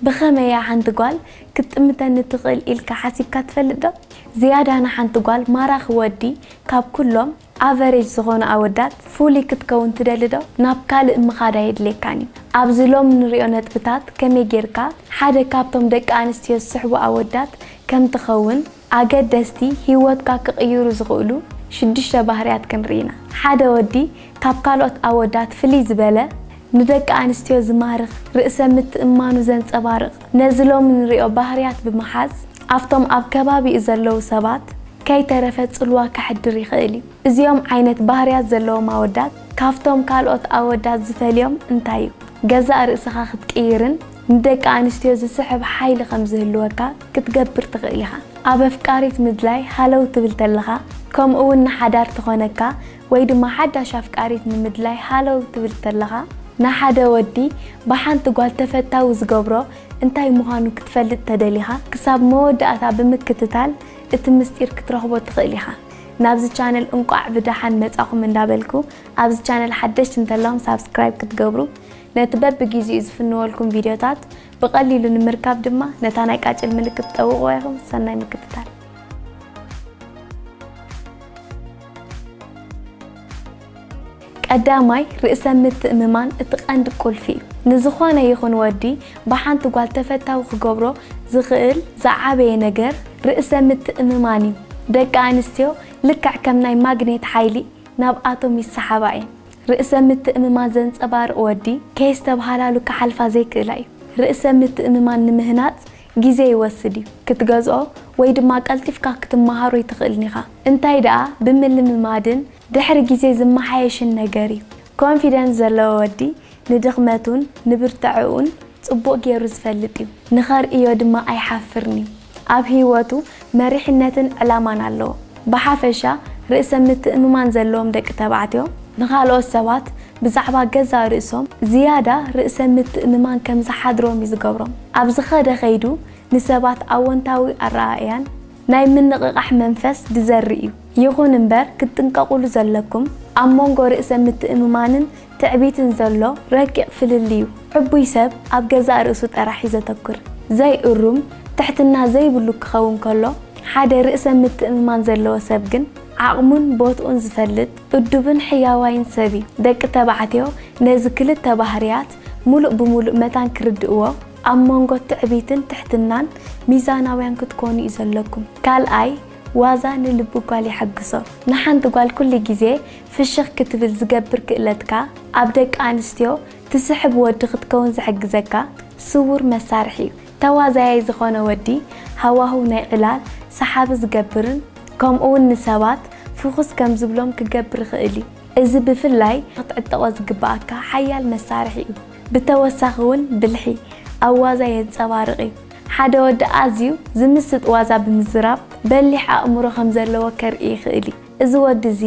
ብኸመይ እያ ሓንቲ ጓል ክትጥምተኒ ትኽእል ኢልካ ሓሲብካ ትፈልጥ ዶ? ዝያዳ ንሓንቲ ጓል ማራኺ ወዲ ካብ ኩሎም ኣቨሬጅ ዝኾኑ ኣወዳት ፍሉይ ክትከውን ትደሊ ዶ? ናብ ካልእ ምኻድ ኣየድልየካን እዩ። ኣብዚ ሎሚ ንሪኦ ነጥብታት ከመይ ጌርካ ሓደ ካብቶም ደቂ ኣንስትዮ ዝስሕቡ ኣወዳት ከም ትኸውን ኣገደስቲ ህይወትካ ክቕይሩ ዝኽእሉ ሽዱሽተ ባህርያት ክንርኢ ኢና። ሓደ ወዲ ካብ ካልኦት ኣወዳት ፍልይ ዝበለ ንደቂ ኣንስትዮ ዝማርኽ ርእሰ ምትእማኑ ዘንጸባርቕ ነዚ ሎሚ ንሪኦ ባህርያት ብምሓዝ ኣብቶም ኣብ ከባቢኡ ዘለዉ ሰባት ከይተረፈ ጽልዋ ከሕድር ይኽእል እዩ። እዚኦም ዓይነት ባህርያት ዘለዎም ኣወዳት ካብቶም ካልኦት ኣወዳት ዝፈልዮም እንታይ እዩ? ገዛእ ርእስኻ ክትቅይርን ንደቂ ኣንስትዮ ዝስሕብ ሓይሊ ከም ዝህልወካ ክትገብር ትኽእል ኢኻ። ኣብ ኣፍቃሪት ምድላይ ሃለው ትብል ተለኻ፣ ከምኡ እውን ንሓዳር ትኾነካ ወይ ድማ ሓዳሽ ኣፍቃሪት ንምድላይ ሃለው ትብል ተለኻ፣ ንሓደ ወዲ ብሓንቲ ጓል ተፈታዊ ዝገብሮ እንታይ ምዃኑ ክትፈልጥ ተደሊኻ፣ ክሳብ መወዳእታ ብምክትታል እቲ ምስጢር ክትረኽቦ ትኽእል ኢኻ። ናብዚ ቻነል እንቋዕ ብደሓን መጻኹም እንዳበልኩ፣ ኣብዚ ቻነል ሓደሽቲ እንተለኹም ሳብስክራይብ ክትገብሩ፣ ነቲ በብጊዜኡ ዝፍንወልኩም ቪድዮታት ብቐሊሉ ንምርካብ ድማ ነታ ናይ ቃጭል ምልክት ጠውቑዋ ኢኹም። ሰናይ ምክትታል። ቀዳማይ፣ ርእሰ ምትእምማን እቲ ቀንዲ ቁልፊ እዩ። ንዝኾነ ይኹን ወዲ ብሓንቲ ጓል ተፈታዊ ክገብሮ ዝኽእል ዝዓበየ ነገር ርእሰ ምትእምማን እዩ። ደቂ ኣንስትዮ ልክዕ ከም ናይ ማግኔት ሓይሊ ናብኣቶም ይሰሓባ እየን። ርእሰ ምትእምማን ዘንጸባርቕ ወዲ ከየስተብሃላሉ ክሓልፋ ዘይክእላ እዩ። ርእሰ ምትእምማን ንምህናጽ ግዜ ይወስድ እዩ። ክትገዝኦ ወይ ድማ ቀልጢፍካ ክትመሃሮ ኣይትኽእልን ኢኻ። እንታይ ደኣ ብምልምማድን ድሕሪ ግዜ ዝመሓየሽን ነገር እዩ። ኮንፊደንስ ዘለዎ ወዲ ንድኽመቱን ንብርትዐኡን ጽቡቕ ገይሩ ዝፈልጥ እዩ። ንኸርእዮ ድማ ኣይሓፍርን እዩ። ኣብ ህይወቱ መሪሕነትን ዕላማን ኣለዎ። ብሓፈሻ ርእሰ ምትእምማን ዘለዎም ደቂ ተባዕትዮ ንኻልኦት ሰባት ብዛዕባ ገዛእ ርእሶም ዝያዳ ርእሰ ምትእምማን ከም ዝሓድሮም እዩ ዝገብሮም። ኣብ ዝኸደ ከይዱ ንሰባት ኣወንታዊ ኣረኣእያን ናይ ምንቕቓሕ መንፈስ ዝዘርእ እዩ። ይኹን እምበር ክትጥንቀቑሉ ዘለኩም ኣብ መንጎ ርእሰ ምትእምማንን ትዕቢትን ዘሎ ረቂቕ ፍልልይ እዩ። ዕቡይ ሰብ ኣብ ገዛእ ርእሱ ጥራሕ እዩ ዘተኩር። ዘይእሩም ትሕትና ዘይብሉ ክኸውን ከሎ፣ ሓደ ርእሰ ምትእምማን ዘለዎ ሰብ ግን ዓቕሙን ቦትኡን ዝፈልጥ እዱብን ሕያዋይን ሰብ እዩ። ደቂ ተባዕትዮ ነዚ ክልተ ባህርያት ሙሉእ ብሙሉእ መታን ክርድእዎ ኣብ መንጎ ትዕቢትን ትሕትናን ሚዛናውያን ክትኮኑ እዩ ዘለኩም። ካልኣይ፣ ዋዛ ንልቢ ጓል የሐግሶ። ንሓንቲ ጓል ኩሉ ግዜ ፍሽኽ ክትብል ዝገብር ክእለትካ ኣብ ደቂ ኣንስትዮ ትስሕብ ወዲ ክትከውን ዝሕግዘካ ስዉር መሳርሒ እዩ። ተዋዛያይ ዝኾነ ወዲ ሃዋህው ናይ ዕላል ሰሓቢ ዝገብርን ከምኡውን ንሰባት ፍኹስ ከም ዝብሎም ክገብር ይኽእል እዩ። እዚ ብፍላይ ክትዕጠቖ ዝግብኣካ ሓያል መሳርሒ እዩ። ብተወሳኺ እውን ብልሒ ኣብ ዋዛ የንጸባርቕ እዩ። ሓደ ወዲ ኣዝዩ ዝምስጥ ዋዛ ብምዝራብ በሊሕ ኣእምሮ ከም ዘለዎ ከርኢ ይኽእል እዩ። እዚ ወዲ እዚ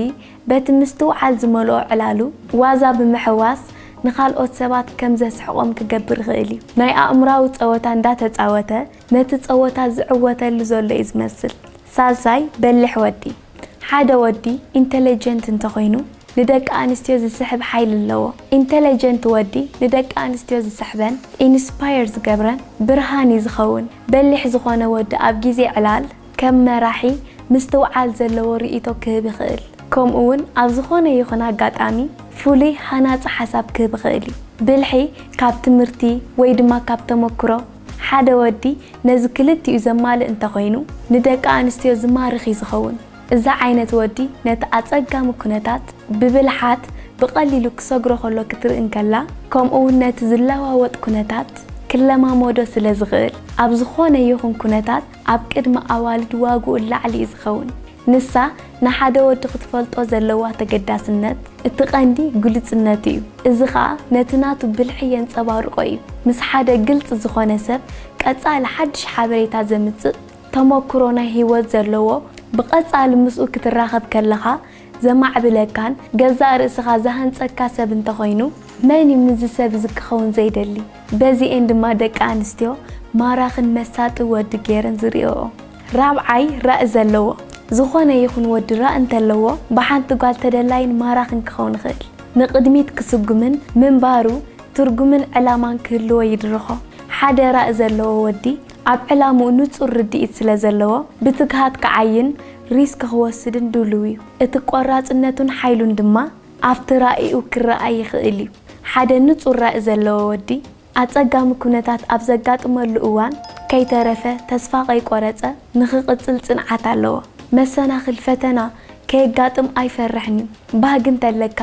በቲ ምስትውዓል ዝመልኦ ዕላሉ ዋዛ ብምሕዋስ ንኻልኦት ሰባት ከም ዘስሕቖም ክገብር ይኽእል እዩ። ናይ ኣእምራዊ ጸወታ እንዳተጻወተ ነቲ ጸወታ ዝዕወተሉ ዘሎ እዩ ዝመስል። ሳልሳይ፣ በሊሕ ወዲ። ሓደ ወዲ ኢንተለጀንት እንተኾይኑ ንደቂ ኣንስትዮ ዝስሕብ ሓይሊ ኣለዎ። ኢንተለጀንት ወዲ ንደቂ ኣንስትዮ ዝስሕበን ኢንስፓየር ዝገብረን ብርሃን እዩ ዝኸውን። በሊሕ ዝኾነ ወዲ ኣብ ግዜ ዕላል ከም መራሒ ምስትውዓል ዘለዎ ርእይቶ ክህብ ይኽእል። ከምኡ እውን ኣብ ዝኾነ ይኹን ኣጋጣሚ ፍሉይ ሃናጺ ሓሳብ ክህብ ይኽእል እዩ። ብልሒ ካብ ትምህርቲ ወይ ድማ ካብ ተመክሮ ሓደ ወዲ ነዚ ክልቲኡ ዘማልእ እንተኾይኑ ንደቂ ኣንስትዮ ዝማርኽ እዩ ዝኸውን። እዚ ዓይነት ወዲ ነቲ ኣጸጋሚ ኩነታት ብብልሓት ብቐሊሉ ክሰግሮ ከሎ ክትርኢ እንከላ፣ ከምኡ እውን ነቲ ዝለዋወጥ ኩነታት ክለማመዶ ስለ ዝኽእል፣ ኣብ ዝኾነ ይኹን ኩነታት ኣብ ቅድሚ ኣዋልድ ዋግኡ ላዕሊ እዩ ዝኸውን። ንሳ ንሓደ ወዲ ክትፈልጦ ዘለዋ ተገዳስነት እቲ ቀንዲ ግሉጽነቱ እዩ። እዚ ኸኣ ነቲ ናቱ ብልሒ የንጸባርቖ እዩ። ምስ ሓደ ግልጺ ዝኾነ ሰብ ቀጻሊ ሓድሽ ሓበሬታ ዘምጽእ ተመክሮ ናይ ህይወት ዘለዎ፣ ብቐጻሊ ምስኡ ክትራኸብ ከለኻ ዘማዕብለካን ገዛእ ርእስኻ ዝሃንጸካ ሰብ እንተኾይኑ፣ መን እዩ ምስዚ ሰብ እዚ ክኸውን ዘይደሊ? በዚኤን ድማ ደቂ ኣንስትዮ ማራኽን መሳጢ ወዲ ገይረን ዝርእይኦ። ራብዓይ፣ ራኢ ዘለዎ። ዝኾነ ይኹን ወዲ ራኢ እንተለዎ፣ ብሓንቲ ጓል ተደላይን ማራኽን ክኸውን ይኽእል። ንቕድሚት ክስጉምን ምንባሩ ትርጉምን ዕላማን ክህልዎ ይድርኾ። ሓደ ራኢ ዘለዎ ወዲ ኣብ ዕላምኡ ንጹር ርድኢት ስለ ዘለዎ፣ ብትግሃት ክዓይን ሪስክ ክወስድን ድሉው እዩ። እቲ ቆራጽነቱን ሓይሉን ድማ ኣብቲ ራኢኡ ክረኣይ ይኽእል እዩ። ሓደ ንጹር ራኢ ዘለዎ ወዲ ኣጸጋሚ ኩነታት ኣብ ዘጋጥመሉ እዋን ከይተረፈ ተስፋ ከይቆረጸ ንኽቕጽል ጽንዓት ኣለዎ። መሰናኽል ፈተና ከየጋጥም ኣይፈርሕን እዩ። ባህጊ እንተለካ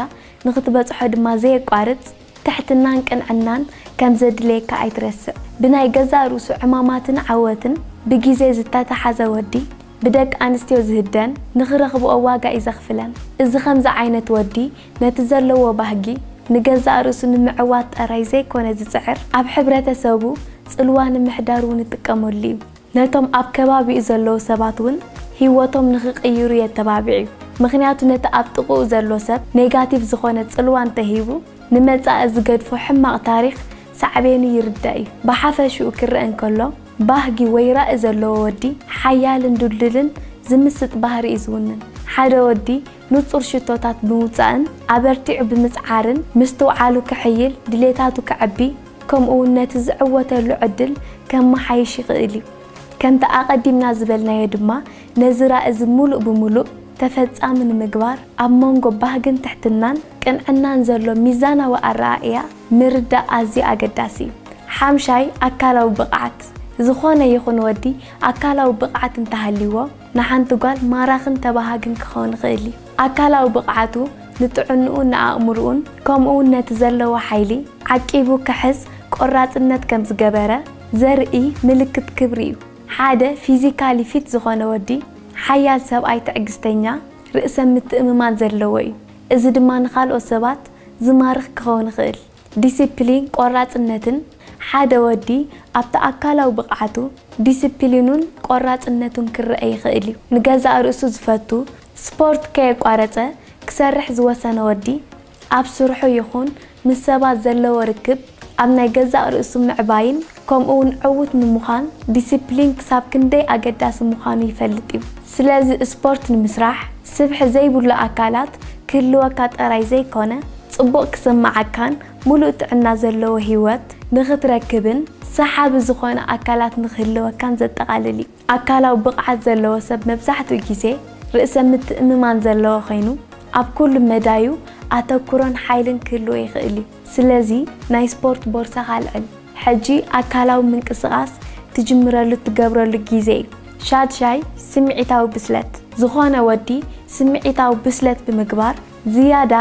ንኽትበጽሖ ድማ ዘየቋርጽ ትሕትናን ቅንዕናን ከም ዘድልየካ ኣይትረስዕ። ብናይ ገዛእ ርእሱ ዕማማትን ዓወትን ብግዜ ዝተተሓዘ ወዲ ብደቂ ኣንስትዮ ዝህደን ንኽረኽብኦ ዋጋ እዩ ዘኽፍለን። እዚ ከምዚ ዓይነት ወዲ ነቲ ዘለዎ ባህጊ ንገዛእ ርእሱ ንምዕዋት ጥራይ ዘይኮነ ዝጽዕር፣ ኣብ ሕብረተሰቡ ጽልዋ ንምሕዳር እውን ይጥቀመሉ እዩ። ነቶም ኣብ ከባቢኡ ዘለዉ ሰባት እውን ህይወቶም ንኽቕይሩ የተባብዕ እዩ። ምኽንያቱ ነቲ ኣብ ጥቕኡ ዘሎ ሰብ ኔጋቲቭ ዝኾነ ጽልዋ እንተሂቡ ንመጻኢ ዝገድፎ ሕማቕ ታሪኽ ሳዕቤኑ ይርዳእ እዩ። ብሓፈሽኡ ክረአ እንከሎ ባህጊ ወይ ራኢ ዘለዎ ወዲ ሓያልን ድልዱልን ዝምስጥ ባህሪ እዩ ዝውንን። ሓደ ወዲ ንጹር ሽቶታት ብምውጻእን ኣበርቲዑ ብምጽዓርን ምስትውዓሉ ክሕይል፣ ድሌታቱ ከዕቢ፣ ከምኡ እውን ነቲ ዝዕወተሉ ዕድል ከመሓይሽ ይኽእል እዩ። ከምቲ ኣቐዲምና ዝበልናዮ ድማ ነዚ ራኢ እዚ ምሉእ ብምሉእ ተፈጻሚ ንምግባር ኣብ መንጎ ባህግን ትሕትናን ቅንዕናን ዘሎ ሚዛናዊ ኣረኣእያ ምርዳእ ኣዝዩ ኣገዳሲ እዩ። ሓምሻይ ኣካላዊ ብቕዓት። ዝኾነ ይኹን ወዲ ኣካላዊ ብቕዓት እንተሃልይዎ ንሓንቲ ጓል ማራኽን ተባሃግን ክኸውን ይኽእል እዩ። ኣካላዊ ብቕዓቱ ንጥዕንኡን ንኣእምርኡን ከምኡውን ነቲ ዘለዎ ሓይሊ ዓቂቡ ክሕዝ ቆራጽነት ከም ዝገበረ ዘርኢ ምልክት ክብሪ እዩ። ሓደ ፊዚካሊ ፊት ዝኾነ ወዲ ሓያል ሰብኣይ ትዕግስተኛ ርእሰ ምትእምማን ዘለዎ እዩ። እዚ ድማ ንኻልኦት ሰባት ዝማርኽ ክኸውን ይኽእል። ዲሲፕሊን ቆራጽነትን ሓደ ወዲ ኣብቲ ኣካላዊ ብቕዓቱ ዲሲፕሊኑን ቆራጽነቱን ክረአ ይኽእል እዩ። ንገዛእ ርእሱ ዝፈቱ ስፖርት ከየቋረጸ ክሰርሕ ዝወሰነ ወዲ ኣብ ስርሑ ይኹን ምስ ሰባት ዘለዎ ርክብ ኣብ ናይ ገዛእ ርእሱ ምዕባይን ከምኡ እውን ዕዉት ንምዃን ዲሲፕሊን ክሳብ ክንደይ ኣገዳሲ ምዃኑ ይፈልጥ እዩ። ስለዚ ስፖርት ንምስራሕ ስብሒ ዘይብሉ ኣካላት ክህልወካ ጥራይ ዘይኮነ ጽቡቕ ክስምዓካን ምሉእ ጥዕና ዘለዎ ህይወት ንኽትረክብን ሰሓቢ ዝኾነ ኣካላት ንኽህልወካን ዘጠቓልል እዩ። ኣካላዊ ብቕዓት ዘለዎ ሰብ መብዛሕትኡ ግዜ ርእሰ ምትእምማን ዘለዎ ኮይኑ ኣብ ኩሉ መዳዩ ኣተኩሮን ሓይልን ክህልዎ ይኽእል እዩ። ስለዚ ናይ ስፖርት ቦርሳኻ ኣልዕል። ሕጂ ኣካላዊ ምንቅስቓስ ትጅምረሉ ትገብረሉ ግዜ እዩ። ሻድሻይ ስምዒታዊ ብስለት። ዝኾነ ወዲ ስምዒታዊ ብስለት ብምግባር ዝያዳ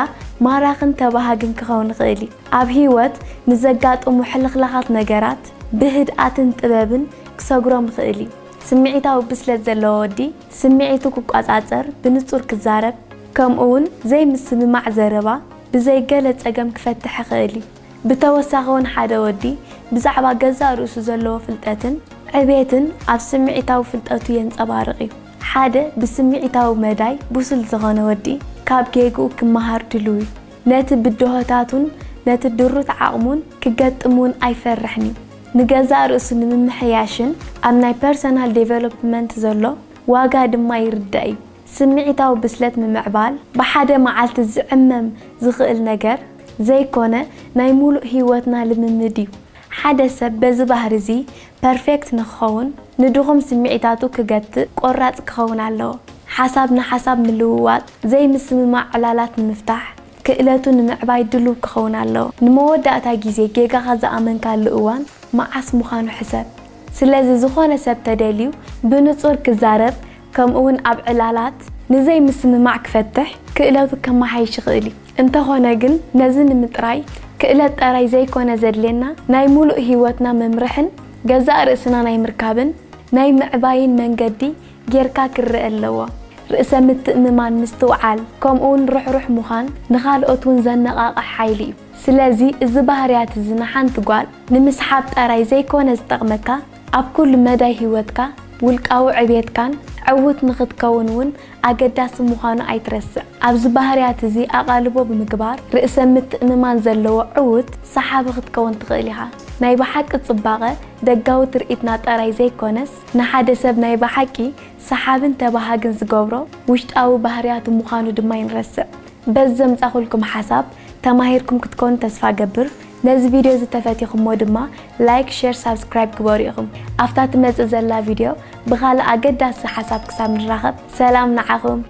ማራኽን ተባሃግን ክኸውን ይኽእል እዩ። ኣብ ህይወት ንዘጋጥሙ ሕልኽላኻት ነገራት ብህድኣትን ጥበብን ክሰግሮም ይኽእል እዩ። ስምዒታዊ ብስለት ዘለዎ ወዲ ስምዒቱ ክቆጻጸር፣ ብንጹር ክዛረብ፣ ከምኡ እውን ዘይምስምማዕ ዘረባ ብዘይ ገለ ጸገም ክፈትሕ ይኽእል እዩ። ብተወሳኺ እውን ሓደ ወዲ ብዛዕባ ገዛእ ርእሱ ዘለዎ ፍልጠትን ዕቤትን ኣብ ስምዒታዊ ፍልጠቱ የንጸባርቕ እዩ። ሓደ ብስምዒታዊ መዳይ ብሱል ዝኾነ ወዲ ካብ ጌግኡ ክመሃር ድሉው እዩ። ነቲ ብድሆታቱን ነቲ ድሩት ዓቕሙን ክገጥም እውን ኣይፈርሕን እዩ። ንገዛእ ርእሱ ንምምሕያሽን ኣብ ናይ ፐርሰናል ዴቨሎፕመንት ዘሎ ዋጋ ድማ ይርዳእ እዩ። ስምዒታዊ ብስለት ምምዕባል ብሓደ መዓልቲ ዝዕመም ዝኽእል ነገር ዘይኮነ ናይ ሙሉእ ህይወትና ልምምድ እዩ። ሓደ ሰብ በዚ ባህሪ እዚ ፐርፌክት ንክኸውን ንድኹም ስምዒታቱ ክገትእ ቆራጽ ክኸውን ኣለዎ። ሓሳብ ንሓሳብ ምልውዋጥ፣ ዘይምስምማዕ ዕላላት ንምፍታሕ፣ ክእለቱ ንምዕባይ ድሉው ክኸውን ኣለዎ። ንመወዳእታ ግዜ ጌጋኻ ዝኣመንካሉ እዋን መዓስ ምዃኑ ሕሰብ። ስለዚ ዝኾነ ሰብ ተደልዩ ብንጹር ክዛረብ ከምኡውን ኣብ ዕላላት ንዘይምስምማዕ ክፈትሕ ክእለቱ ከመሓይሽ ይኽእል እዩ። እንተኾነ ግን ነዚ ንምጥራይ ክእለት ጠራይ ዘይኮነ ዘድልየና ናይ ሙሉእ ህይወትና መምርሕን ገዛእ ርእስና ናይ ምርካብን ናይ ምዕባይን መንገዲ ጌርካ ክረአ ኣለዎ። ርእሰ ምትእምማን ምስትውዓል ከምኡውን ርሕሩሕ ምዃን ንኻልኦት እውን ዘነቓቕሕ ሓይሊ እዩ። ስለዚ እዚ ባህርያት እዚ ንሓንቲ ጓል ንምስሓብ ጠራይ ዘይኮነ ዝጠቕመካ ኣብ ኩሉ መዳይ ህይወትካ ውልቃዊ ዕብየትካን ዕዉት ንኽትከውን እውን ኣገዳሲ ምዃኑ ኣይትረስዕ። ኣብዚ ባህርያት እዚ ኣቓልቦ ብምግባር ርእሰ ምትእምማን ዘለዎ ዕዉት ሰሓቢ ክትከውን ትኽእል ኢኻ። ናይ ብሓቂ ጽባቐ ደጋዊ ትርኢትና ጠራይ ዘይኮነስ ንሓደ ሰብ ናይ ብሓቂ ሰሓብን ተባሃግን ዝገብሮ ውሽጣዊ ባህርያቱ ምዃኑ ድማ ይንረስዕ። በዚ ዘምጻኹልኩም ሓሳብ ተማሂርኩም ክትኮኑ ተስፋ ገብር። ነዚ ቪድዮ ዝተፈቲኹሞ ድማ ላይክ፣ ሼር፣ ሳብስክራይብ ግበሩ ኢኹም። ኣብታ ትመጽእ ዘላ ቪድዮ ብኻልእ ኣገዳሲ ሓሳብ ክሳብ ንራኸብ ሰላም ንዓኹም።